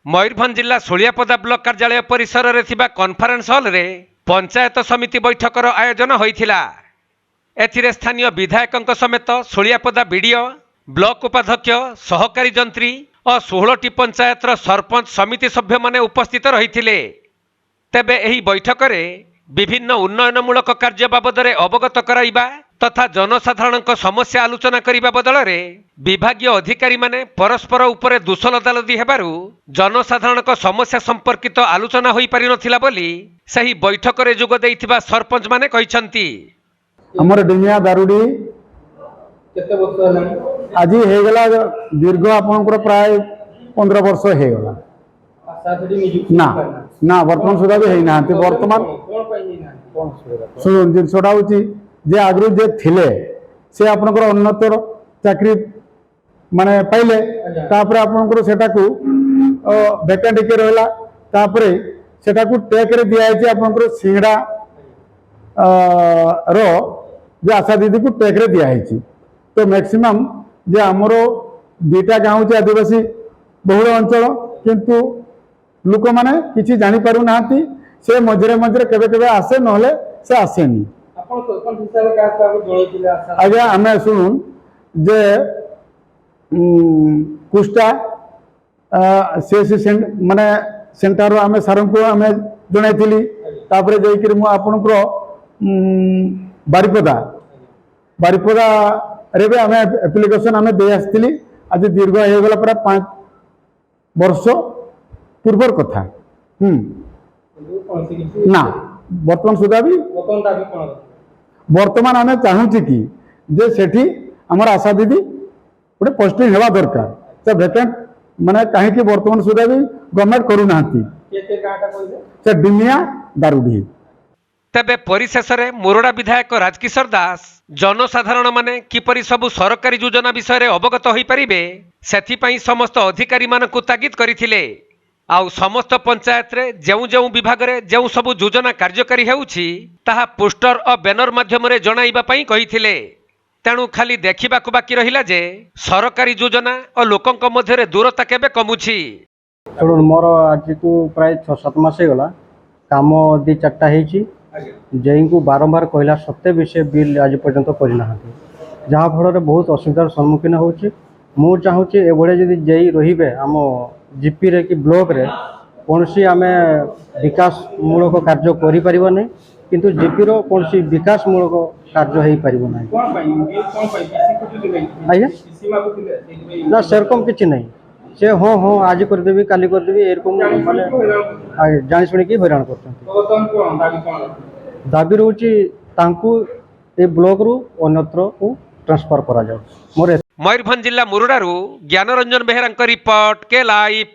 ମୟୂରଭଞ୍ଜ ଜିଲ୍ଲା ଶୁଳିଆପଦା ବ୍ଲକ କାର୍ଯ୍ୟାଳୟ ପରିସରରେ ଥିବା କନଫରେନ୍ସ ହଲରେ ପଞ୍ଚାୟତ ସମିତି ବୈଠକର ଆୟୋଜନ ହୋଇଥିଲା। ଏଥିରେ ସ୍ଥାନୀୟ ବିଧାୟକଙ୍କ ସମେତ ଶୁଳିଆପଦା ବିଡିଓ, ବ୍ଲକ ଉପାଧ୍ୟକ୍ଷ, ସହକାରୀ ଯନ୍ତ୍ରୀ ଓ 16ଟି ପଞ୍ଚାୟତର ସରପଞ୍ଚ, ସମିତି ସଭ୍ୟମାନେ ଉପସ୍ଥିତ ରହିଥିଲେ। ତେବେ ଏହି ବୈଠକରେ ବିଭିନ୍ନ ଉନ୍ନୟନମୂଳକ କାର୍ଯ୍ୟ ବାବଦରେ ଅବଗତ କରାଇବା ତଥା ଜନସାଧାରଣଙ୍କ ସମସ୍ୟା ଆଲୋଚନା କରିବା ବଦଳରେ ବିଭାଗୀୟ ଅଧିକାରୀମାନେ ପରସ୍ପର ଉପରେ ଦୋଷ ଲଦାଲଦି ହେବାରୁ ଜନସାଧାରଣଙ୍କ ସମସ୍ୟା ସମ୍ପର୍କିତ ଆଲୋଚନା ହୋଇପାରିନଥିଲା ବୋଲି ସେହି ବୈଠକରେ ଯୋଗ ଦେଇଥିବା ସରପଞ୍ଚମାନେ କହିଛନ୍ତି। ଆମର ଡିମିଆ ଦାରୁଡ଼ି। କେତେ ବର୍ଷ ହେଲାଣି? ଆଜି ହେଇଗଲା ଦୀର୍ଘ ଆପଣଙ୍କର ପ୍ରାୟ 15 ବର୍ଷ ହେଇଗଲା। ଆଶା ସେଠି ନିଯୁକ୍ତି ନା। ପାଇନାହାନ୍ତି? ନା, ବର୍ତ୍ତମାନ ସୁଦ୍ଧା ବି ହେଇନାହାନ୍ତି ବର୍ତ୍ତମାନ। କଣ ପାଇଁ ହେଇନାହାନ୍ତି? କଣ ଅସୁବିଧା? ଶୁଣୁন, ଜିନିଷଟା ହେଉଛି ଯେ ଆଗରୁ ଯେ ଥିଲେ ସେ ଆପଣଙ୍କର ଉନ୍ନତର ଚାକିରି ମାନେ ପାଇଲେ। ତାପରେ ଆପଣଙ୍କର ସେଟାକୁ ଭେକାଣ୍ଟ ଟିକେ ରହିଲା। ତାପରେ ସେଟାକୁ ଟେକରେ ଦିଆହେଇଛି ଆପଣଙ୍କର ସିଙ୍ଗଡ଼ା ର ଯେ ଆଶା ଦିଦିକୁ ଟେକରେ ଦିଆହେଇଛି। ତ ମ୍ୟାକ୍ସିମମ୍ ଯେ ଆମର ଦୁଇଟା ଗାଁ ହେଉଛି ଆଦିବାସୀ ବହୁଳ ଅଞ୍ଚଳ, କିନ୍ତୁ ଲୋକମାନେ କିଛି ଜାଣିପାରୁନାହାନ୍ତି। ସେ ମଝିରେ ମଝିରେ କେବେ କେବେ ଆସେ, ନହେଲେ ସେ ଆସେନି। ଆପଣ ସରପଞ୍ଚ ହିସାବରେ କାହା କାହାକୁ ଜଣେଇଥିଲେ ଆଶା? ଆଜ୍ଞା, ଆମେ ଶୁଣୁନ୍ ଯେ କୁଷ୍ଟା ସେ ମାନେ ସେଣ୍ଟରରୁ ଆମେ ସାରଙ୍କୁ ଆମେ ଜଣାଇଥିଲି। ତାପରେ ଯାଇକରି ମୁଁ ଆପଣଙ୍କର ବାରିପଦାରେ ବି ଆମେ ଆପ୍ଲିକେସନ୍ ଆମେ ଦେଇ ଆସିଥିଲି। ଆଜି ଦୀର୍ଘ ହେଇଗଲା ପ୍ରାୟ 5 ବର୍ଷ ପୂର୍ବର କଥା। କିନ୍ତୁ କୌଣସି କିଛି ନା, ବର୍ତ୍ତମାନ ସୁଦ୍ଧା ବି। ବର୍ତ୍ତମାନ ଦାବି କଣ ରଖିବେ? ବର୍ତ୍ତମାନ ଆମେ ଚାହୁଁଛୁ କି ଯେ ସେଠି ଆମର ଆଶା ଦିଦି ଗୋଟେ ପୋଷ୍ଟିଂ ହେବା ଦରକାର। ସେ ଭେକେଣ୍ଟ ମାନେ କାହିଁକି ବର୍ତ୍ତମାନ ସୁଦ୍ଧା ବି ଗଭର୍ଣ୍ଣମେଣ୍ଟ କରୁନାହାନ୍ତି? କେ କେ ଗାଁଟା କହିଲେ? ସେ ଡିମିଆ ଦାରୁଡି। ତେବେ ପରିଶେଷରେ ମୋରଡ଼ା ବିଧାୟକ ରାଜକିଶୋର ଦାସ ଜନସାଧାରଣମାନେ କିପରି ସବୁ ସରକାରୀ ଯୋଜନା ବିଷୟରେ ଅବଗତ ହୋଇପାରିବେ, ସେଥିପାଇଁ ସମସ୍ତ ଅଧିକାରୀମାନଙ୍କୁ ତାଗିଦ କରିଥିଲେ। ଆଉ ସମସ୍ତ ପଞ୍ଚାୟତରେ ଯେଉଁ ଯେଉଁ ବିଭାଗରେ ଯେଉଁ ସବୁ ଯୋଜନା କାର୍ଯ୍ୟକାରୀ ହେଉଛି, ତାହା ପୋଷ୍ଟର ଓ ବ୍ୟାନର ମାଧ୍ୟମରେ ଜଣାଇବା ପାଇଁ କହିଥିଲେ। ତେଣୁ ଖାଲି ଦେଖିବାକୁ ବାକି ରହିଲା ଯେ ସରକାରୀ ଯୋଜନା ଓ ଲୋକଙ୍କ ମଧ୍ୟରେ ଦୂରତା କେବେ କମୁଛି। ଶୁଣୁନ୍, ମୋର ଆଜିକୁ ପ୍ରାୟ 6-7 ମାସ ହେଇଗଲା। କାମ ଦୁଇ ଚାରିଟା ହେଇଛି। ଜେଇଙ୍କୁ ବାରମ୍ବାର କହିଲା ସତ୍ତ୍ୱେ ବି ସେ ବିଲ୍ ଆଜି ପର୍ଯ୍ୟନ୍ତ କରିନାହାନ୍ତି, ଯାହାଫଳରେ ବହୁତ ଅସୁବିଧାର ସମ୍ମୁଖୀନ ହେଉଛି। ମୁଁ ଚାହୁଁଛି ଏଭଳିଆ ଯଦି ଜେଇ ରହିବେ ଆମ ଜିପିରେ କି ବ୍ଲକରେ, କୌଣସି ଆମେ ବିକାଶମୂଳକ କାର୍ଯ୍ୟ କରିପାରିବା ନାହିଁ, କିନ୍ତୁ ଜିପିର କୌଣସି ବିକାଶମୂଳକ କାର୍ଯ୍ୟ ହେଇପାରିବ ନାହିଁ। କଣ ପାଇଁ ବିଲ୍ କଣ ପାଇଁ ପିସି ଖୋଜୁଥିଲେ? ଆଜ୍ଞା? ପିସି ମାଗୁଥିଲେ ସେଇଥିପାଇଁ? ନା, ସେରକମ କିଛି ନାହିଁ। ସେ ହଁ ହଁ, ଆଜି କରିଦେବି, କାଲି କରିଦେବି, ଏରକମ ମାନେ ଜାଣି ହଇରାଣ କରୁଛନ୍ତି। ଆଜ୍ଞା, ଜାଣି ଶୁଣିକି ହଇରାଣ କରୁଛନ୍ତି। ତ ବର୍ତ୍ତମାନ କଣ ଦାବି କଣ ରଖିବେ? ଦାବି ରହୁଛି ତାଙ୍କୁ ଏ ବ୍ଲକରୁ ଅନ୍ୟତ୍ରକୁ ଟ୍ରାନ୍ସଫର କରାଯାଉ ମୋର। ମୟୂରଭଞ୍ଜ ଜିଲ୍ଲା ମୁରୁଡ଼ାରୁ ଜ୍ଞାନରଞ୍ଜନ ବେହେରାଙ୍କ ରିପୋର୍ଟ, କେ ଲାଇଭ୍।